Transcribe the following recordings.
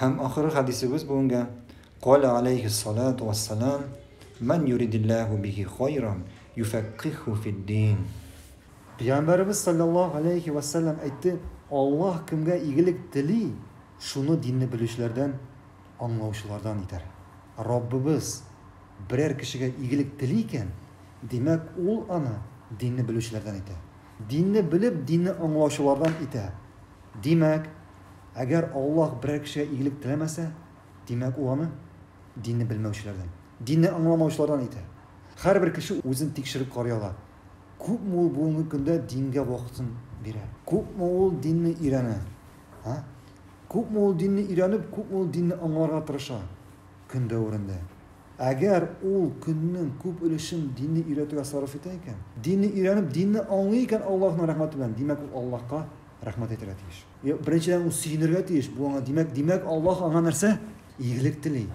Һәм ахыргы хәдисебез бүгенгә: Каля алейһиссалату вассалам, Мән юридиллаһу бихи хайран юфәккиху фиддин. Пәйгамбәребез саллаллаһу алейһи ва сәлләм әйтте, Аллаһ кемгә игелек тели, шуны динне белүчеләрдән, аңлаучылардан итәр. Раббыбыз берәр кешегә игелек тели икән, димәк, ул аны динне белүчеләрдән итә. Динне белеп, динне аңлаучылардан итә. Димәк, әгәр Аллаһ берәр кешегә игелек теләмәсә, димәк, ул аны динне белмәүчеләрдән, динне аңламаучылардан итә. Һәрбер кеше үзен тикшереп карый ала. Күпме ул бүгенге көндә дингә вакытын бирә? Күпме ул динне өйрәнә? А? Күпме ул динне өйрәнеп, күпме ул динне аңларга тырыша көн дәверендә? Әгәр ул көннең күп өлешен динне өйрәтүгә сарыф итә икән, динне өйрәнеп, динне аңлый икән Аллаһның рәхмәте белән, димәк, ул Аллаһка рәхмәт әйтергә тиеш. Беренчедән, ул сөенергә тиеш, бу аңа, димәк, димәк, Аллаһ аңа нәрсә? Игелек тели.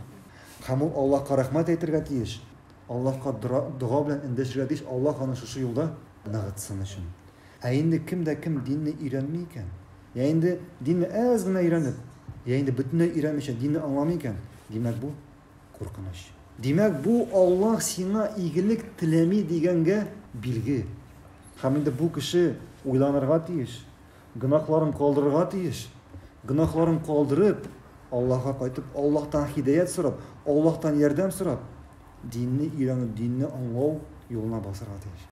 Һәм ул Аллаһка рәхмәт әйтергә тиеш. Аллаһка дога белән эндәшергә тиеш, Аллаһ аны шушы юлда ныгытсын өчен. Ә инде кем дә кем динне өйрәнми икән, я инде динне әз генә өйрәнеп, я инде бөтенләй өйрәнмичә динне аңламый икән, димәк, бу куркыныч. Димәк, бу Аллаһ сиңа игелек теләми дигәнгә билге. Һәм инде бу кеше уйланырга тиеш, гөнаһларын калдырырга тиеш. Гөнаһларын калдырып, Аллаһка кайтып, Аллаһтан һидаять сорап, Аллаһтан ярдәм сорап, динне өйрәнү, динне аңлау юлына басарга тиеш.